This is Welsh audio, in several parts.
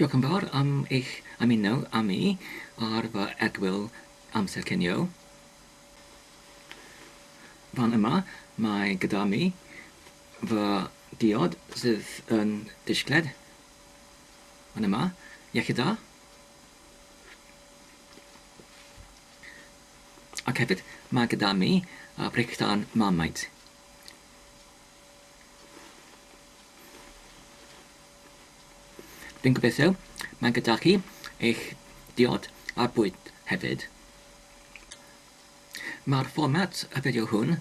Diolch yn fawr am eich ymuno â mi ar fy egwyl amser cinio. Fan yma mae gyda mi fy diod sydd yn disgled. Fan yma, iechyd da. Ac hefyd mae gyda mi brechdan Marmite. Dwi'n gobeithio mae gyda chi eich diod a bwyd hefyd. Mae'r fformat y fideo hwn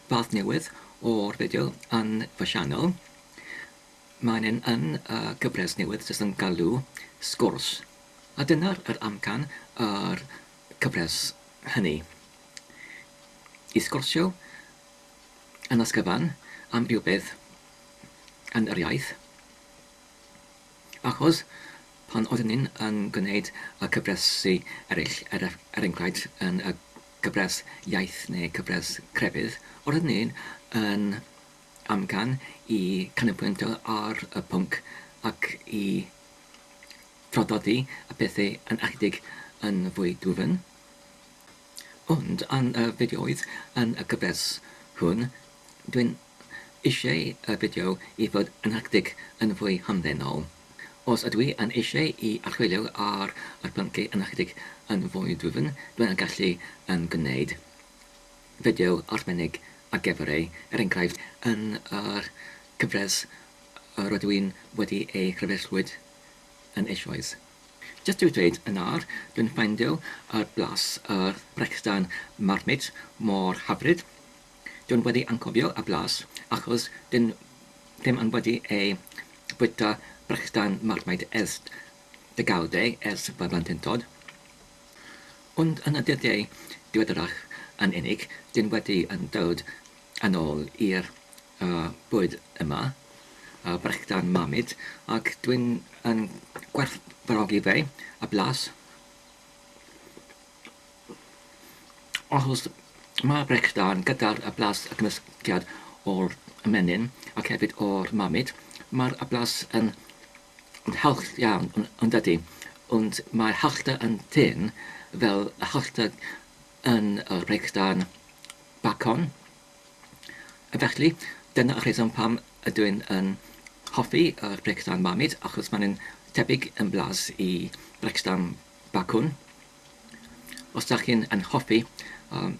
fath newydd o'r fideo yn fy sianel. Mae'n un yn y gyfres newydd sydd yn galw sgwrs. A dyna'r yr amcan yr cyfres hynny. I sgwrsio yn ysgyfan am rywbeth yn yr iaith. Achos pan oeddwn i'n yn gwneud y cyfresi eraill, er, er enghraifft yn y gyfres iaith neu cyfres crefydd, oeddwn i'n yn amcan i canolbwyntio ar y pwnc ac i draddodi y pethau yn ychydig yn fwy dwfn. Ond yn y fideoedd yn y gyfres hwn, dwi'n eisiau y fideo i fod yn ychydig yn fwy hamddenol. Os ydw i yn eisiau i archwilio ar yr pynciau yn ychydig yn fwy dwfn, dwi'n yn gallu yn gwneud fideo arbennig ar gyfer ei, er enghraifft, yn yr cyfres rydw i'n wedi ei rhyfellwyd yn eisoes. Jyst i'w dweud yn awr, dwi'n ffeindio yr blas yr brechdan Marmite mor hyfryd. Dwi'n wedi anghofio y blas achos dyn ddim yn wedi ei bwyta brechdan Marmite ers degawdau ers fy mhlentyndod. Ond yn y dyddiau diweddarach yn unig, dyn wedi yn dod yn ôl i'r y bwyd yma, y brechdan Marmite, ac dwi'n yn gwerthfawrogi fe, y blas. Achos mae brechdan gyda'r y blas y cymysgiad o'r menyn ac hefyd o'r Marmite, mae'r y blas yn, yn hallt iawn, yn, yn dydy, ond mae'r hallta yn tynn fel y hallta yn y brechdan bacon. Felly, dyna'r rheswm pam ydw i'n yn hoffi yr brechdan Marmite, achos mae'n tebyg yn blas i brechdan bacwn. Os da chi'n yn hoffi um,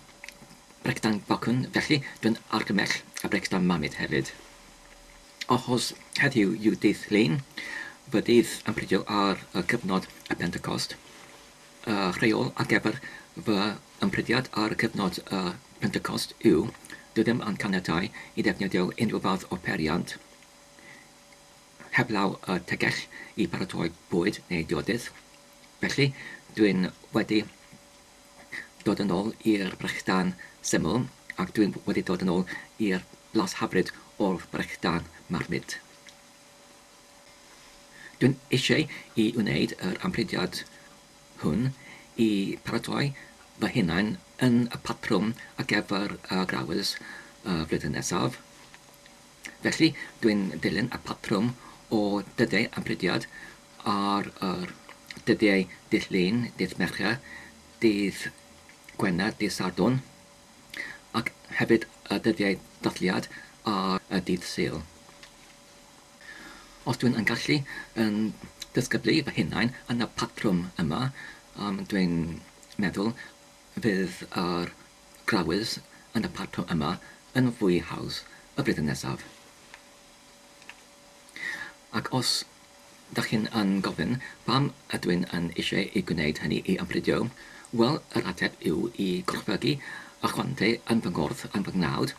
brechdan bacwn, felly dwi'n argymell y brechdan Marmite hefyd. Achos heddiw yw dydd Llun, fy dydd yn prydio ar y cyfnod y Pentecost. Y rheol ar gyfer fy ymprydiad ar gyfnod y Pentecost yw, dwi ddim yn caniatáu i ddefnyddio unrhyw fath o peiriant heblaw y tegell i baratoi bwyd neu diodydd. Felly, dwi'n wedi dod yn ôl i'r brechdan syml ac dwi'n wedi dod yn ôl i'r blas hyfryd o'r brechdan Marmite. Dwi'n eisiau i wneud yr amrediad hwn i paratoi fy hunain yn y patrwm ar gyfer y Grawys y flwyddyn nesaf. Felly, dwi'n dilyn y patrwm o dyddiau amrediad ar yr dyddiau dydd Llun, dydd Mercher, dydd Gwener, dydd Sadwrn, ac hefyd y dyddiau dathliad ar y dydd Sul. Os dwi'n yn gallu yn disgyblu fy hunain yn y patrwm yma, um, dwi'n meddwl fydd yr grawys yn y patrwm yma yn fwy haws y flwyddyn nesaf. Ac os da chi'n yn gofyn pam ydw i'n yn eisiau i gwneud hynny i ymprydio, wel, yr ateb yw i gorchfygu y chwantau yn fy nghorff, yn fy ngnawd,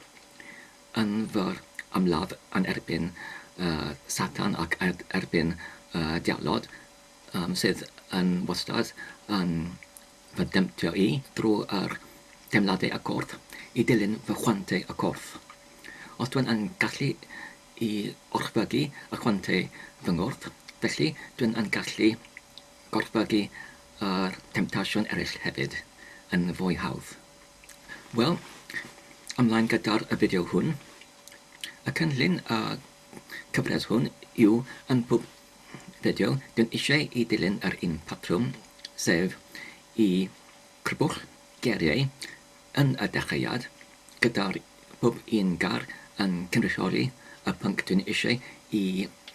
yn fy ymladd yn erbyn Satan ac erbyn y diawlod, sydd yn wastad yn fy demtio i drwy'r teimladau y corff, i dilyn fy chwantau y corff. Os dwi'n yn gallu i orchfygu y chwantau fy nghorff, felly dwi'n yn gallu gorchfygu yr temtasiwn eraill hefyd yn fwy hawdd. Wel, ymlaen gyda'r y fideo hwn. Y cynllun y cyfres hwn yw yn pob fideo, dwi'n eisiau i dilyn yr un patrwm, sef i crybwyll geiriau yn y dechreuad, gyda'r pob un gair yn cynrychioli y pwnc dwi'n eisiau i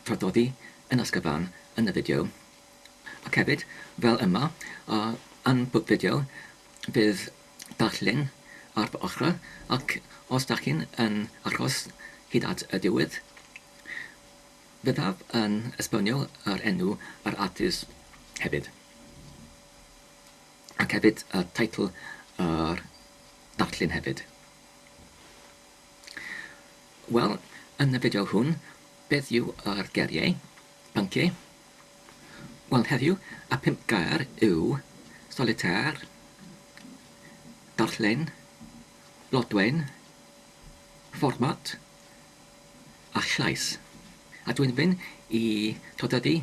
traddodi yn ysgyfan yn y fideo. Ac hefyd, fel yma, yn pob fideo, fydd darlun ar fy ochr, ac os dach chi'n yn aros hyd at y diwedd, Byddaf yn esbonio yr enw yr artist hefyd. Ac hefyd y teitl yr darlun hefyd. Wel, yn y fideo hwn, beth yw yr geiriau, pynciau? Wel, heddiw, y pump gair yw solitaire, darllen, blodwen, fformat, a llais, a dwi'n mynd i traddodi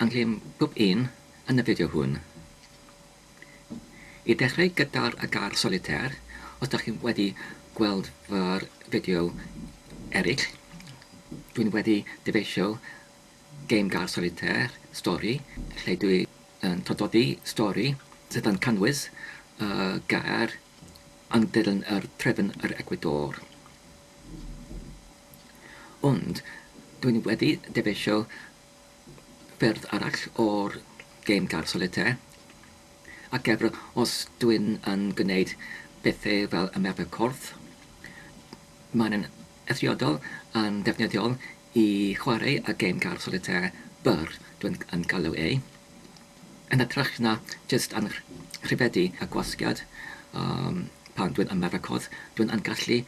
ynglŷn pob un yn y fideo hwn. I ddechrau gyda'r gair solitaire, os dach chi wedi gweld fy fideo eraill, dwi'n wedi dyfeisio gêm gair solitaire, stori, lle dwi yn traddodi stori sydd yn cynnwys y gair yn dilyn yr trefn yr egwyddor. Ond dwi'n wedi dyfeisio ffyrdd arall o'r gêm gar solitaire, ac er os dwi'n yn gwneud pethau fel ymarfer corff, mae'n eithriadol yn ddefnyddiol i chwarae y gêm gar solitaire byr dwi'n yn galw ei. Yn hytrach na jyst yn rhyfeddu y gwasgiad um, pan dwi'n ymarfer corff, dwi'n yn gallu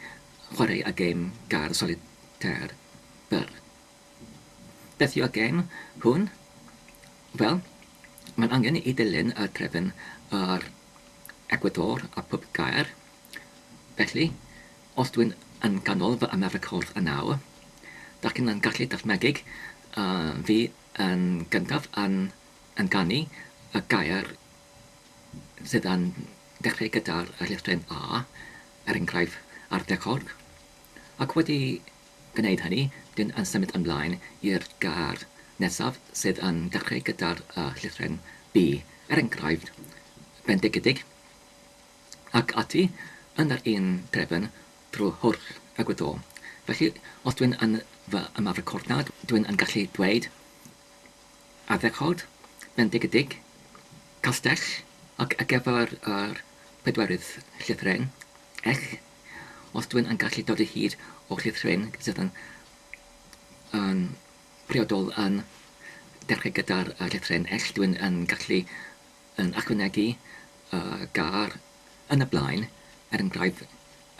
chwarae y gêm gar solitaire byr. Beth yw'r gêm hwn? Wel, mae'n angen i ddilyn y trefn yr egwyddor a pob gair. Felly, os dwi'n yn ganol fy ymarfer corff yn nawr, dach chi'n gallu dychmygu uh, fi yn gyntaf yn ynganu y gair sydd yn dechrau gyda'r llythrennau A, er enghraifft, ardderchog, ac wedi gwneud hynny, dyn yn symud ymlaen i'r gair nesaf sydd yn dechrau gyda'r llythrennau B, er enghraifft, bendigedig, ac ati, yn yr un drefn drwy holl egwyddor. Felly, os dwi'n yn fy ymarfer corff nawr, dwi'n yn gallu dweud ardderchog, bendigedig, castell, ac ar gyfer yr pedwerydd llythrennau, ell, os dwi'n yn gallu dod o hyd o'r llythrennau sydd yn, yn priodol yn dechrau gyda'r llythrennau ell, dwi'n yn gallu yn ychwanegu y gair yn y blaen, er enghraifft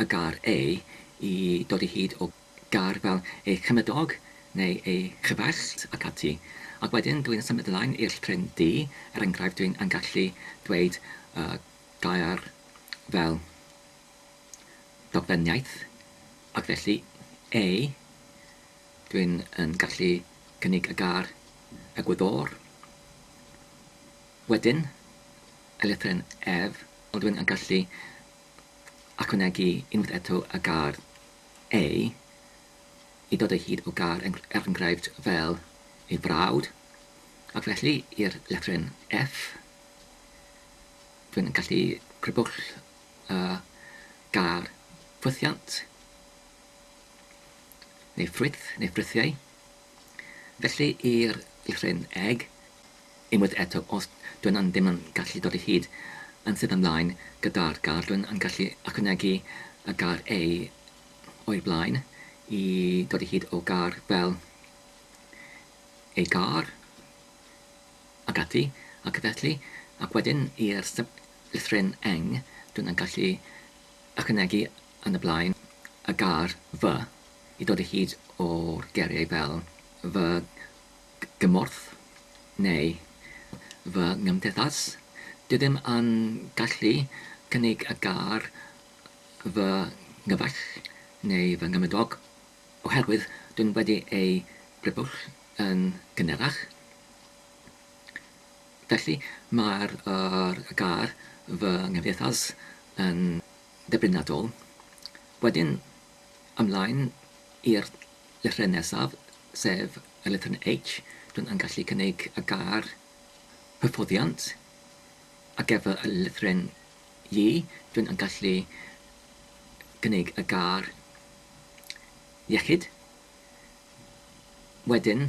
y gair 'ei', i dod o hyd o gair fel ei chymydog neu ei chyfaill ac ati. Ac wedyn dwi'n symud ymlaen i'r llythrennau D, er enghraifft dwi'n yn gallu dweud y gair fel dogfenniaeth, ac felly ei, dwi'n yn gallu cynnig y gair egwyddor. Wedyn, y lythrennau ef, ond dwi'n yn gallu ychwanegu unwaith eto y gair ei i dod o hyd o gair er enghraifft fel ei frawd, ac felly i'r lythrennau F, dwi'n gallu crybwyll y gair ffwythiant, neu ffrwyth, neu ffrwythiau. Felly i'r llythrennau eg, Unwaith eto, os dwi'n yn ddim yn gallu dod o hyd yn syth ymlaen gyda'r gair, dwi'n yn gallu ychwanegu y gair ei o'i blaen i dod o hyd o gair fel ei gar ac ati, ac felly, ac wedyn i'r lythrennau eng, dwi'n yn gallu ychwanegu yn y blaen y gair fy i dod o hyd o'r geiriau fel fy gymorth neu fy nghymdeithas. Dwi ddim yn gallu cynnig y gair fy nghyfaill neu fy nghymydog oherwydd dwi'n wedi ei grybwyll yn gynharach. Felly mae'r yr gair fy nghymdeithas yn dderbyniadol. Wedyn ymlaen i'r Lythrennau nesaf, sef y lythrennau H. dwi'n yn gallu cynnig y gair hyfforddiant. Ar gyfer y lythyren Y, dwi'n yn gallu cynnig y gair iechyd. Wedyn,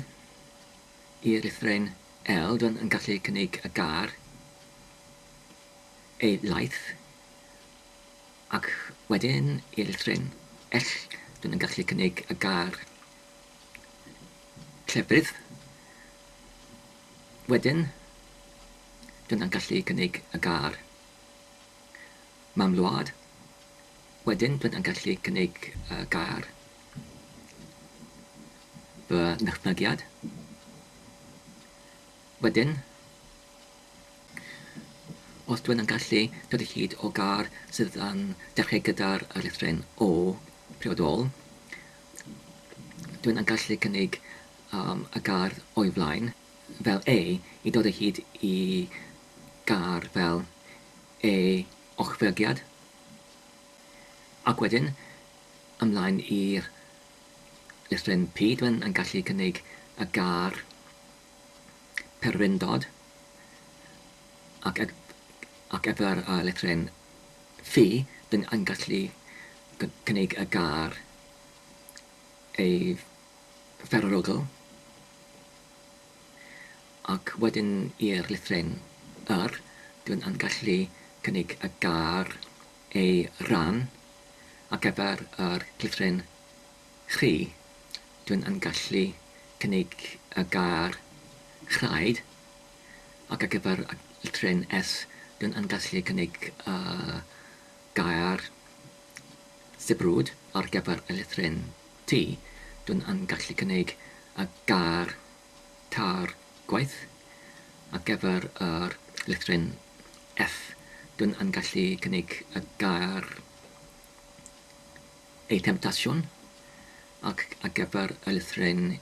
i'r lythyren L, dwi'n yn gallu cynnig y gair ei laeth. Ac wedyn i'r lythyren L, dwi'n yn gallu cynnig y gair llefrith. Wedyn, dwi'n yn gallu cynnig y gair mamwlad. Wedyn, dwi'n yn gallu cynnig y gair fy nychmygiad. Wedyn, os dwi'n yn gallu dod o hyd o gair sydd yn dechrau gyda'r lythyren O priodol, dwi'n yn gallu cynnig um, y gair o'i flaen fel E i dod o hyd i gair fel E ochfygiad. Ac wedyn, ymlaen i'r lythyren P, dwi'n yn gallu cynnig y gair pererindod ac, ac efo'r uh, lythyren F, dwi'n yn gallu cynnig y gair ei ferarogl ac wedyn i'r lythyren R, dwi'n yn gallu cynnig y gair ei ran ac efo'r yr llythyren Chi, dwi'n yn gallu cynnig y gair rhaid, ac ar gyfer y trên S, dwi'n yn gallu cynnig y gair sibrwd, ar gyfer y llythryn T, dwi'n yn gallu cynnig y gair tar gwaith, ar gyfer yr llythryn F, dwi'n yn gallu cynnig y gair ei temtasiwn, ac ar gyfer y lythyren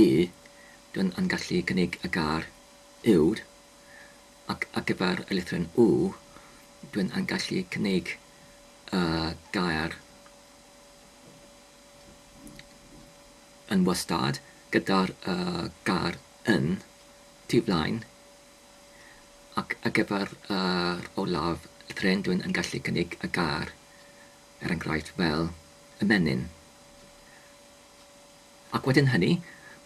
U, dwn yn gallu cynnig y gair uwd, ac ar gyfer y lythyren U, dwn yn gallu cynnig y gair yn wastad gyda'r gair yn tu flaen, ac ar gyfer yr olaf lythyren dwn yn gallu cynnig y gair er enghraifft fel ymenyn. Ac wedyn hynny,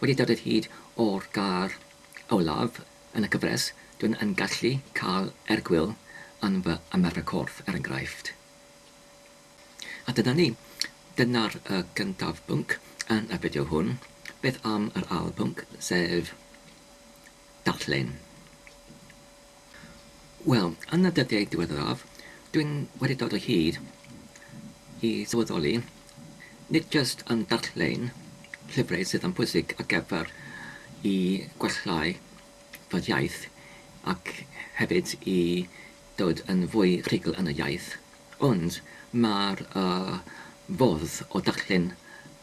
wedi dod o hyd o'r gair olaf yn y cyfres, dwi'n yn gallu cael ergwyl yn fy ymarfer corff, er enghraifft. A dyna ni. Dyna'r gyntaf bwnc yn y fideo hwn. Beth am yr ail bwnc, sef darllen? Wel, yn y dyddiau diweddaraf, dwi'n wedi dod o hyd i sylweddoli, nid jyst yn darllen llyfrau sydd yn bwysig ar gyfer i gwellhau fy iaith ac hefyd i dod yn fwy rhugl yn y iaith, ond mae'r uh, fodd o darllen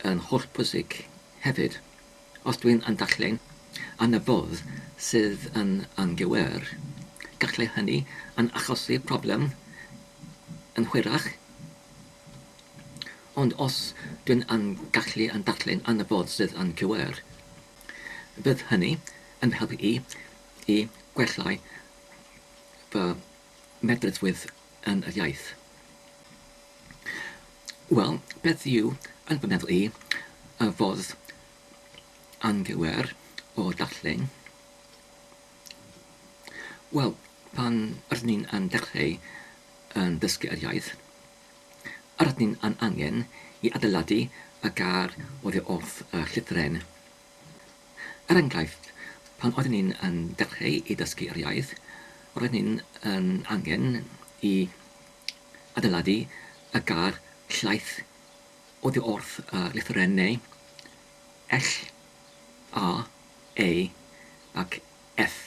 yn hollbwysig hefyd. Os dwi'n yn darllen yn y fodd sydd yn anghywir, gallai hynny yn achosi problem yn hwyrach. Ond os dwi'n yn gallu yn darllen yn y fodd sydd yn cywir, fydd hynny yn fy helpu i i gwellai fy medrusrwydd yn yr iaith. Wel, beth yw, yn fy meddwl i, y fodd anghywir o darllen? Wel, pan rydyn ni'n yn dechrau yn dysgu yr iaith, yr ydyn ni'n yn angen i adeiladu y gair oddi wrth y llythyren. Er enghraifft, pan oeddwn ni'n yn dechrau i ddysgu yr iaith, roeddwn ni'n yn angen i adeiladu y gair llaeth oddi wrth y lythrennau L, A, E ac F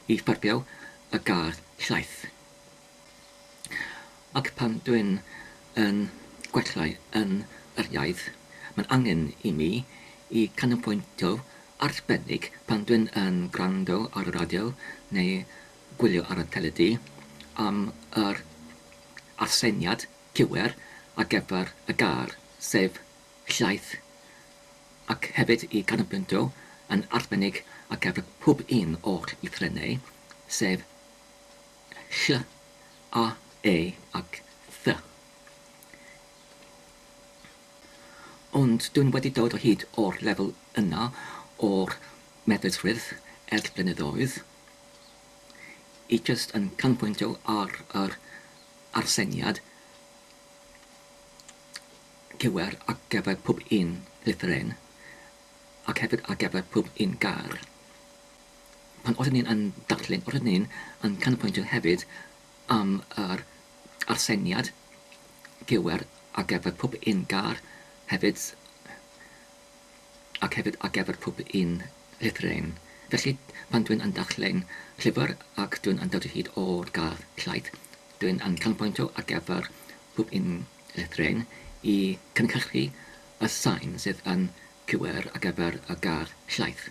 i ffurfio y gair llaeth. Ac pan dwi'n yn gwella yn yr iaith, mae'n angen i mi i canolbwyntio arbennig pan dwi'n yn gwrando ar y radio neu gwylio ar y teledu am yr aseiniad cywir ar gyfer y gair, sef llaeth. Ac hefyd i ganolbwyntio yn arbennig ar gyfer pob un o'r lythrennau, sef ll, a, e ac th. Ond dwi'n wedi dod o hyd o'r lefel yna o'r meddylfryd ers blynyddoedd, i jyst yn canolbwyntio ar yr arsyniad cywir ar gyfer pob un llythyren ac hefyd ar gyfer pob un gair. Pan oeddwn ni'n yn darllen, oeddwn ni'n yn canolbwyntio hefyd am yr arsyniad cywir ar gyfer pob un gair hefyd ac hefyd ar gyfer pob un llythyren. Felly, pan dwi'n yn darllen llyfr ac dwi'n yn dod o hyd o'r gair llaeth, dwi'n yn canolbwyntio ar gyfer pob un llythyren i cynhyrchu y sain sydd yn cywir ar gyfer y gair llaeth.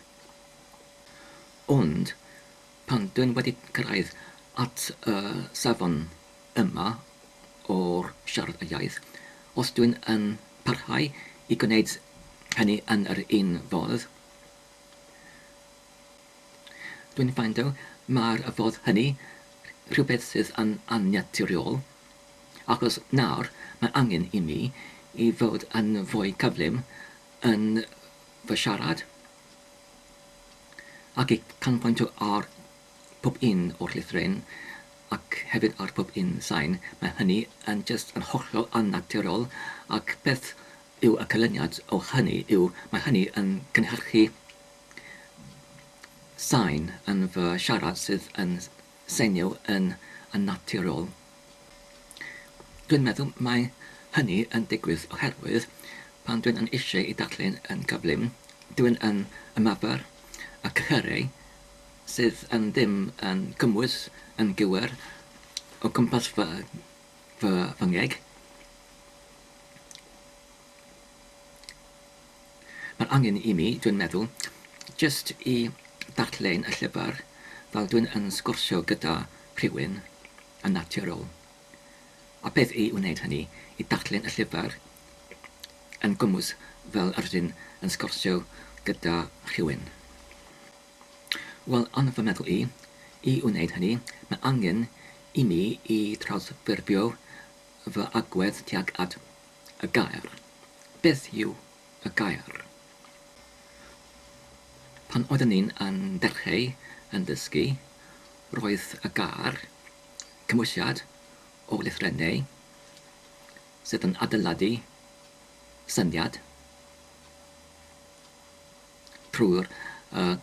Ond, pan dwi'n wedi cyrraedd at y safon yma o'r siarad y iaith, os dwi'n yn parhau i gwneud hynny yn yr un fodd, dwi'n ffeindio mae'r fodd hynny rhywbeth sydd yn annaturiol, achos nawr mae angen i mi i fod yn fwy cyflym yn fy siarad ac i canolbwyntio ar pob un o'r llythryn ac hefyd ar pob un sain, mae hynny yn jyst yn hollol annaturiol ac beth yw y canlyniad o hynny yw mae hynny yn cynhyrchu sain yn fy siarad sydd yn seinio yn annaturiol. Dwi'n meddwl mae hynny yn digwydd oherwydd pan dwi'n yn eisiau i darllen yn gyflym, dwi'n yn ymarfer y cyhyrau sydd yn ddim yn gymwys yn gywir o gwmpas fy fy fy ngheg. Mae angen i mi, dwi'n meddwl, jyst i ddarllen y llyfr fel dwi'n yn sgwrsio gyda rhywun yn naturiol. A beth i wneud hynny, i darllen y llyfr yn gymwys fel yr ydyn yn sgwrsio gyda rhywun. Wel, yn fy meddwl i, i wneud hynny, mae angen i mi i trawsffurfio fy agwedd tuag at y gair. Beth yw y gair? Pan oeddwn i'n yn dechrau yn dysgu, roedd y gair, cymwysiad o lythrennau sydd yn adeiladu syniad, trwy'r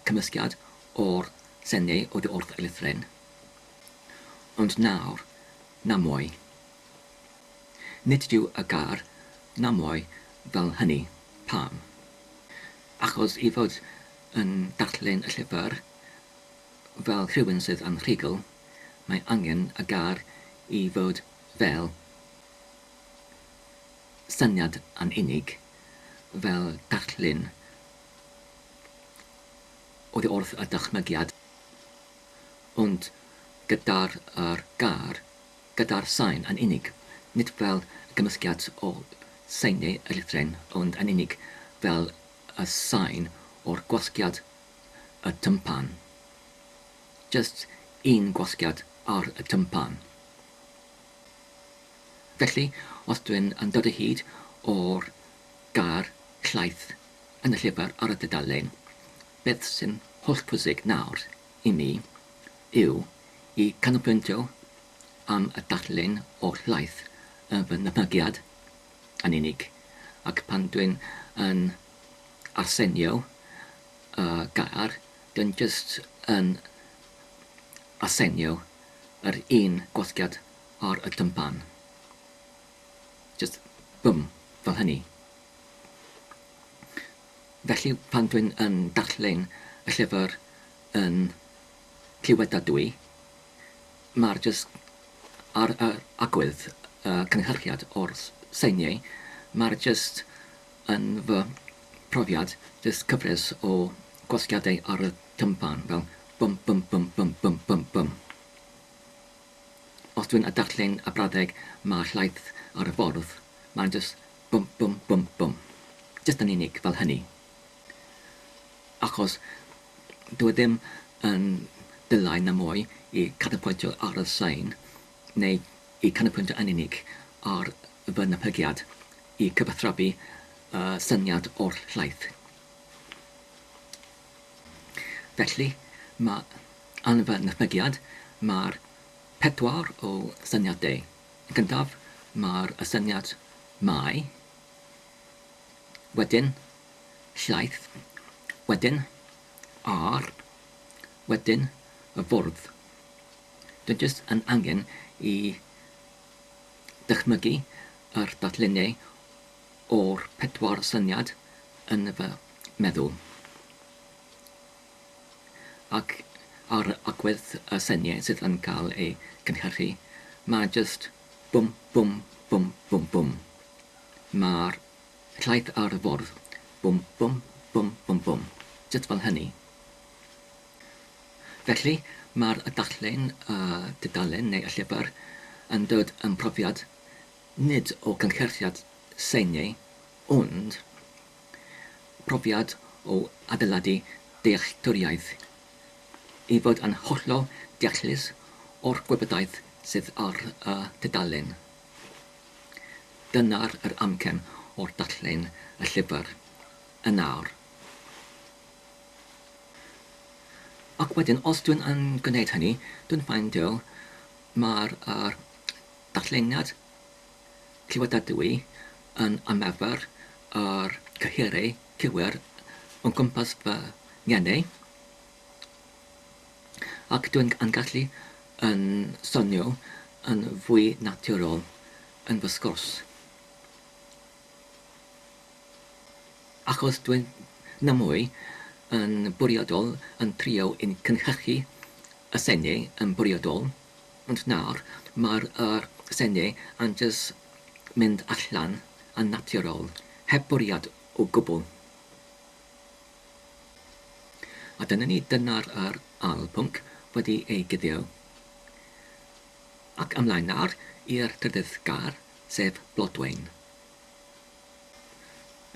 cymysgiad o'r seniau oddi wrth y lythyren. Ond nawr, na mwy. Nid yw y gair na mwy fel hynny. Pam? Achos i fod yn darllen y llyfr fel rhywun sydd yn rhugl, mae angen y gair i fod fel syniad yn unig, fel darlun oddi wrth y dychmygiad, ond gyda'r yr gair, gyda'r sain yn unig, nid fel gymysgiad o seiniau y llythrenne, ond yn unig fel y sain o'r gwasgiad y tympan. Jyst un gwasgiad ar y tympan. Felly, os dwi'n yn dod o hyd o'r gair llaeth yn y llyfr ar y dudalen, beth sy'n hollbwysig nawr i mi yw i canolbwyntio am y darlun o'r llaeth yn fy nychmygiad yn unig, ac pan dwi'n yn arsenio y gair, dwi'n jyst yn arsenio yr un gwasgiad ar y tympan. Jyst bum, fel hynny. Felly pan dwi'n yn darllen y llyfr yn clywedadwy, mae'r jyst ar yr agwedd y cynhyrchiad o'r seiniau, mae'r jyst yn fy profiad jyst cyfres o gwasgiadau ar y tympan fel bum bum bum bum bum bum bum. Os dwi'n darllen y brawddeg 'Mae llaeth ar y ffordd', mae'n jyst bwm bwm bwm bwm. Jyst yn unig fel hynny. achos dw i ddim yn dylai na mwy i canolbwyntio ar y sain neu i canolbwyntio yn unig ar fy natblygiad i cyfathrebu y syniad o'r llaeth. Felly, mae yn fy natblygiad mae'r pedwar o syniadau. Yn gyntaf, mae'r y syniad 'mae', wedyn llaeth, wedyn ar, wedyn y fwrdd. Dwi'n jyst yn angen i dychmygu yr darluniau o'r pedwar syniad yn fy meddwl. Ac ar agwedd y syniau sydd yn cael eu cynhyrchu, mae jyst bwm bwm bwm bwm bwm. Mae'r llaeth ar y fwrdd, bwm bwm bwm bwm bwm, jyst fel hynny. Felly, mae'r darllen y dudalen neu y llyfr yn dod yn profiad nid o gynhyrchiad seiniau ond profiad o adeiladu dealltwriaeth, i fod yn hollol deallus o'r gwybodaeth sydd ar y dudalen. Dyna'r yr amcan o'r darllen y llyfr yn awr. Ac wedyn, os dwi'n yn gwneud hynny, dwi'n ffeindio mae'r yr darlleniad clywedadwy yn ymarfer yr cyhyrau cywir o gwmpas fy ngenau, ac dwi'n yn gallu yn swnio yn fwy naturiol yn fy sgwrs. Achos dwi'n na mwy yn bwriadol yn trio yn cynhyrchu y seniau yn bwriadol, ond nawr mae'r yr seniau yn jyst mynd allan yn naturiol, heb bwriad o gwbl. A dyna ni, dyna'r yr ail pwnc wedi ei guddio. Ac ymlaen nawr i'r trydydd gair, sef Blodwen.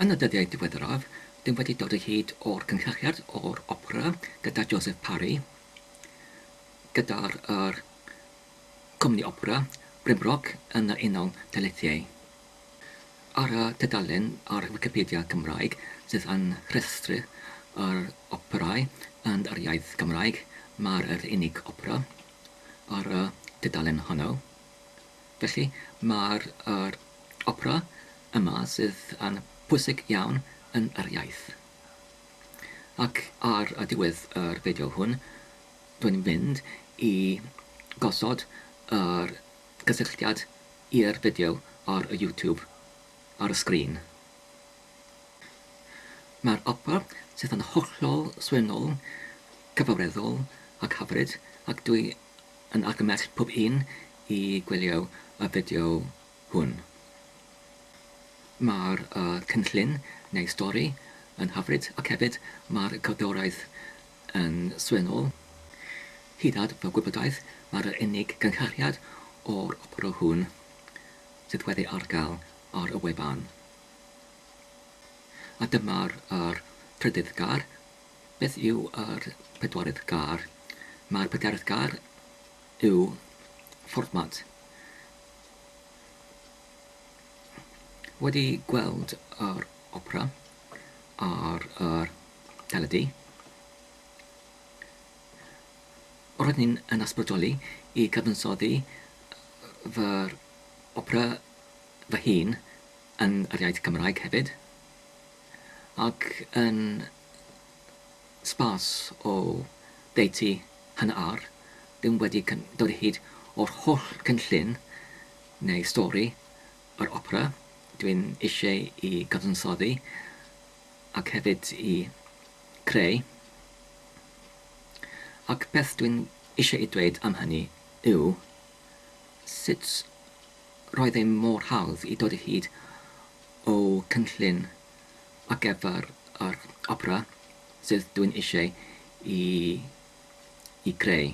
Yn y dyddiau diweddaraf, dyn wedi dod o hyd o'r cynhyrchiad o'r opera gyda Joseph Parry, gyda'r yr cwmni opera Brimrock yn yr Unol Daleithiau. Ar y tudalen ar Wicipedia Cymraeg sydd yn rhestru yr operâu yn yr iaith Gymraeg, mae'r yr unig opera ar y tudalen honno. Felly, mae'r yr opera yma sydd yn pwysig iawn yn yr iaith. Ac ar y diwedd yr fideo hwn, dwi'n mynd i gosod yr gysylltiad i'r fideo ar y YouTube ar y sgrin. Mae'r opera sydd yn hollol swynol, cyfareddol ac hyfryd ac dwi yn argymell pob un i gwylio y fideo hwn. Mae'r cynllun neu stori yn hyfryd ac hefyd mae'r cerddoriaeth yn swynol. Hyd at fy gwybodaeth mae'r unig gynhyrchiad o'r opera hwn sydd wedi ar gael ar y wefan. A dyma'r yr trydydd gair. Beth yw yr pedwerydd gair? Mae'r pedwerydd gair yw fformat. Wedi gweld yr opera ar yr teledu, roeddwn i'n yn ysbrydoli i gyfansoddi fy opera fy hun yn yr iaith Gymraeg hefyd, ac yn sbâs o ddeutu hanner awr, ddim wedi dod o hyd o'r holl cynllun neu stori yr opera dwi'n eisiau i gyfansoddi ac hefyd i creu. Ac beth dwi'n eisiau ei dweud am hynny yw sut roedd e mor hawdd i dod o hyd o cynllun ar gyfer yr opera sydd dwi'n eisiau i i greu.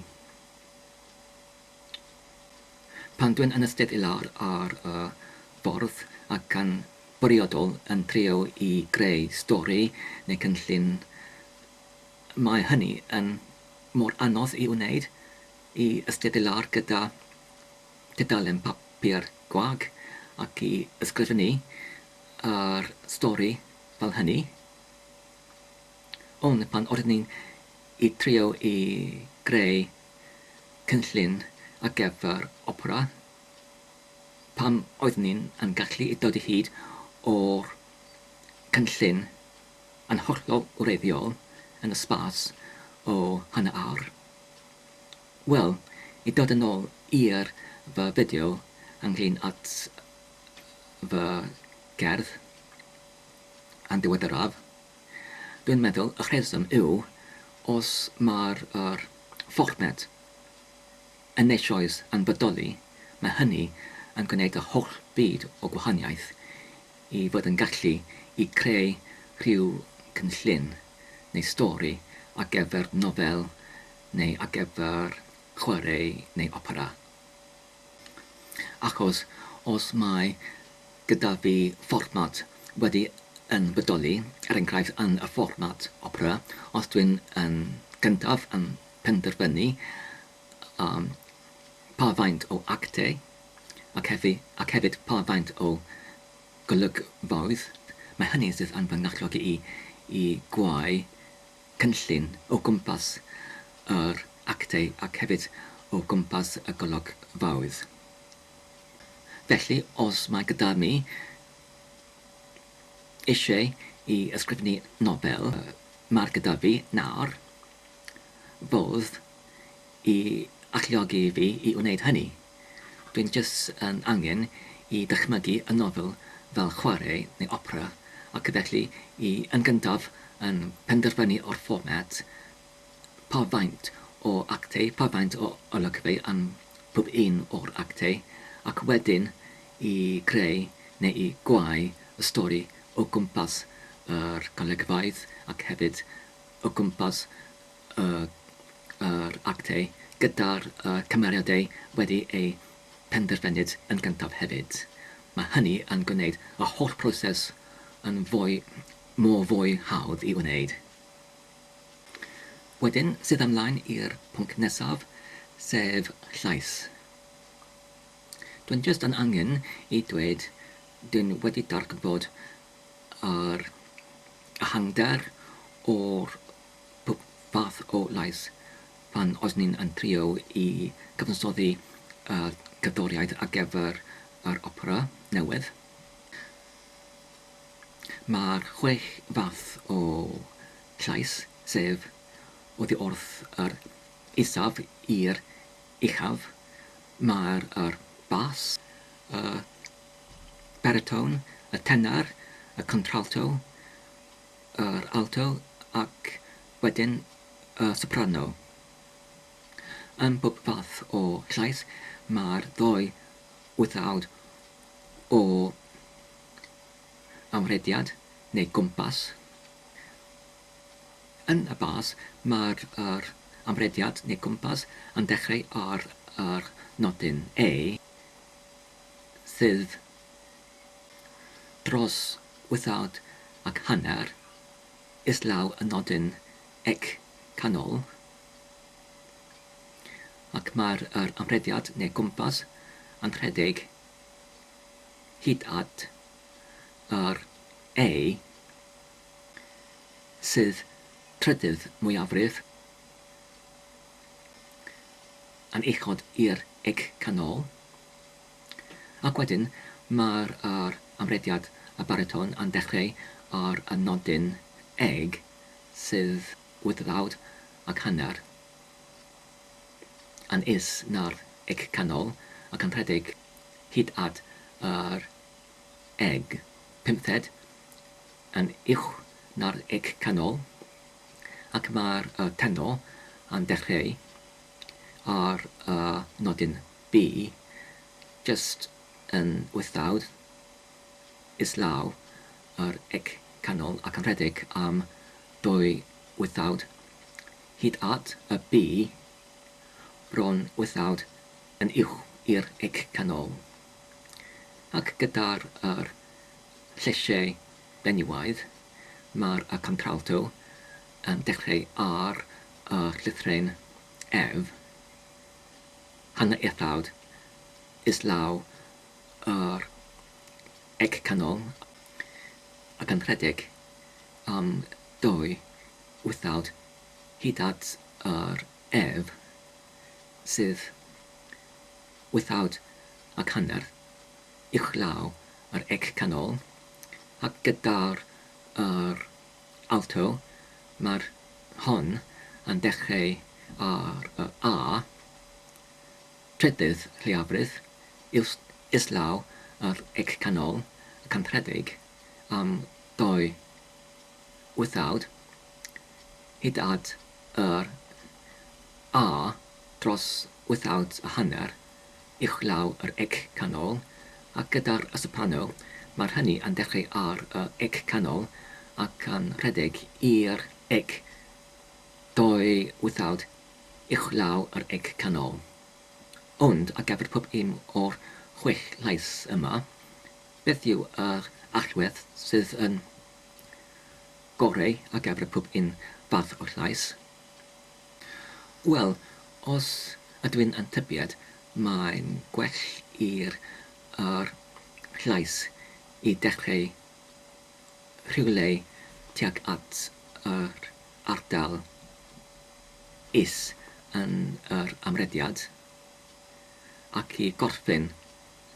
Pan dwi'n yn eistedd i lawr ar y ffordd ac yn bwriadol yn trio i greu stori neu cynllun Mae hynny yn mor anodd i wneud, i eistedd i lawr gyda tudalen papur gwag ac i ysgrifennu yr stori fel hynny. Ond pan oeddwn i'n i trio i greu cynllun ar gyfer opera, pam oeddwn i'n yn gallu i dod i hyd o'r cynllun yn hollol wreiddiol yn y sbas o hanner awr? Wel, i dod yn ôl i'r fy fideo ynglyn at fy gerdd yn ddiweddaraf, dwi'n meddwl y rheswm yw os mae'r yr fformat yn eisoes yn bodoli, mae hynny yn gwneud y holl byd o gwahaniaeth i fod yn gallu i creu rhyw cynllun neu stori ar gyfer nofel neu ar gyfer chwarae neu opera. Achos os mae gyda fi fformat wedi yn bodoli, er enghraifft yn y fformat opera, os dwi'n yn gyntaf yn penderfynu um, pa faint o actau ac, hefi, ac hefyd pa faint o golygfaoedd, mae hynny sydd yn fy ngalluogi i i gwau cynllun o gwmpas yr actau ac hefyd o gwmpas y golygfaoedd. Felly, os mae gyda mi eisiau i ysgrifennu nofel, mae'r gyda fi nawr fodd i alluogi fi i wneud hynny. Dwi'n jyst yn angen i dychmygu y nofel fel chwarae neu opera ac felly i yn gyntaf yn penderfynu o'r fformat pa faint o actau, pa faint o olygfeydd yn pob un o'r actau ac wedyn i greu neu i gwau y stori o gwmpas yr golygfeydd ac hefyd o gwmpas y yr actau gyda'r cymeriadau wedi eu penderfynid yn gyntaf hefyd. Mae hynny yn gwneud y holl proses yn fwy mor fwy hawdd i wneud. Wedyn sydd ymlaen i'r pwnc nesaf, sef llais. Dwi'n jyst yn angen i dweud dwi'n wedi darganfod yr ehangder o'r pob fath o lais pan oeddwn i'n yn trio i gyfansoddi y cerddoriaeth ar gyfer yr opera newydd. Mae'r chwech fath o llais, sef oddi wrth yr isaf i'r uchaf, mae'r yr bas, y baritone, y tenor, y contralto, yr alto ac wedyn y soprano. Yn bob fath o llais mae'r ddou wythawd o amrediad neu gwmpas. Yn y bas mae'r yr amrediad neu gwmpas yn dechrau ar yr nodyn E sydd dros wythawd ac hanner islaw y nodyn ec canol, ac mae'r yr amrediad neu gwmpas yn rhedeg hyd at yr E sydd trydydd mwyafrif yn uchod i'r ec canol. Ac wedyn mae'r yr amrediad y bariton yn dechrau ar y nodyn eg sydd wythawd ac hanner yn is na'r eg canol ac yn rhedeg hyd at yr eg pymthed yn uwch na'r eg canol ac mae'r y tenor yn dechrau ar y nodyn B jyst yn wythawd islaw yr ec canol ac yn rhedeg am ddwy wythawd hyd at y B bron wythawd yn uwch i'r ec canol. Ac gyda'r yr lleisiau benywaidd mae'r y contralto. yn dechrau ar y llythryn F, hanner ethawd islaw yr ec canol ac yn rhedeg am ddwy wythawd hyd at yr F sydd wythawd ac hanner uwchlaw yr ec canol, ac gyda'r yr alto mae'r hon yn dechrau ar y A, trydydd lleiafrif, islaw yr ec canol ac yn rhedeg am ddwy wythawd hyd at yr A dros wythawd a hanner uwchlaw yr ec canol, ac gyda'r y soprano mae'r hynny yn dechrau ar y ec canol ac yn rhedeg i'r ec dou wythawd uwchlaw yr ec canol. Ond ar gyfer pob un o'r chwech llais yma, beth yw yr allwedd sydd yn goreu ar gyfer pob un fath o llais? Wel, os ydw i'n yn tybied, mae'n gwell i'r yr llais i dechrau rhywle tuag at yr ardal is yn yr amrediad, ac i gorffen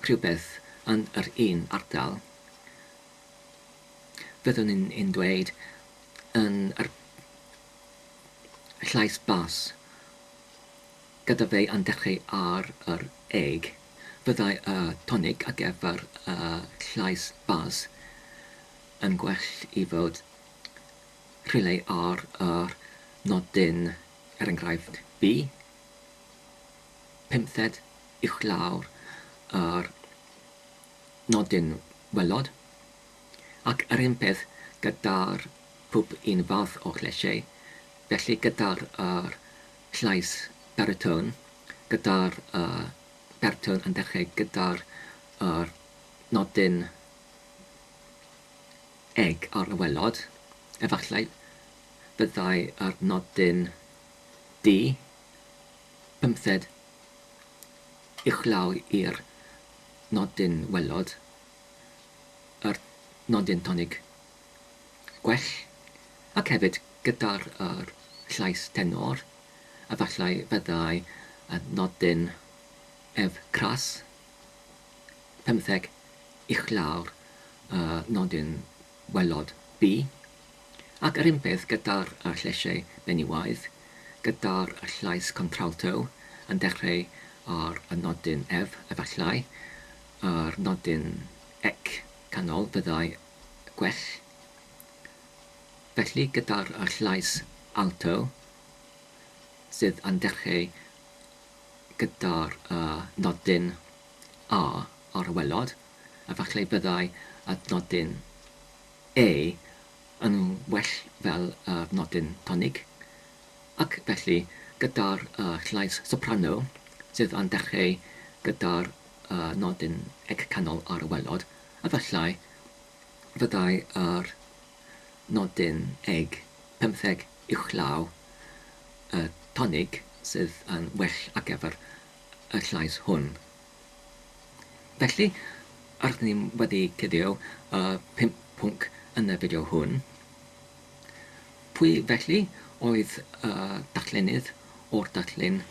rhywbeth yn yr un ardal, fyddwn i'n dweud yn yr llais bas, gyda fe yn dechrau ar yr eg, fyddai y tonig ar gyfer y llais bas yn gwell i fod rhywle ar yr nodyn, er enghraifft, B, pymthed uwchlaw'r yr nodyn waelod, ac yr un peth gyda'r pob un fath o lleisiau, felly gyda'r yr llais baritone, gyda'r y baritone yn dechrau gyda'r yr nodyn eg ar y waelod, efallai fyddai yr nodyn D, pymthed uwchlaw i'r nodyn waelod, yr nodyn tonig gwell, ac hefyd gyda'r yr llais tenor, efallai fyddai y nodyn F cras, pymtheg uwchlaw'r y nodyn waelod B, ac yr un peth gyda'r y lleisiau benywaidd, gyda'r y llais contralto yn dechrau ar y nodyn F, efallai, yr nodyn ec canol fyddai gwell. Felly gyda'r llais alto sydd yn dechrau gyda'r nodyn A ar y waelod, efallai byddai y nodyn E yn well fel y nodyn tonig, ac felly gyda'r llais soprano sydd yn dechrau gyda'r nodyn ec canol ar y waelod, efallai fyddai yr nodyn eg pymtheg uwchlaw y tonig sydd yn well ar gyfer y llais hwn. Felly, rydyn ni wedi cuddio y pump pwnc yn y fideo hwn. Pwy felly oedd y darllenydd o'r darlun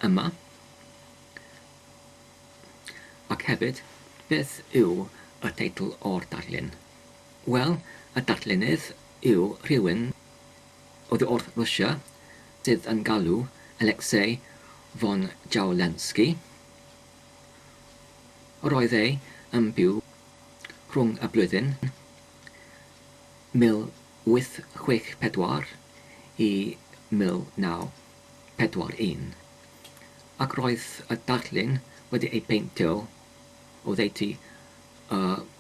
yma? Ac hefyd, beth yw y teitl o'r darlun? Wel, y darllenydd yw rhywun oddi wrth Rwsia sydd yn galw Alexei von Jawlensky. Roedd e yn byw rhwng y blwyddyn 1864 i 1941. ac roedd y darlun wedi ei beintio oddeutu y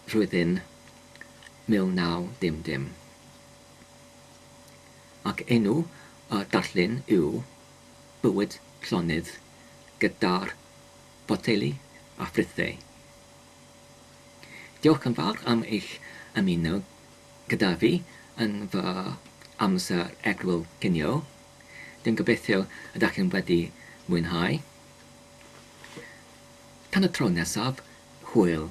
flwyddyn 1900. Ac enw y darlun yw Bywyd Llonydd gyda'r Boteli a Ffrwythau. Diolch yn fawr am eich ymuno gyda fi. yn fy amser egwyl cinio. Dwi'n gobeithio y dach chi'n wedi mwynhau. Tan y tro nesaf, hwyl.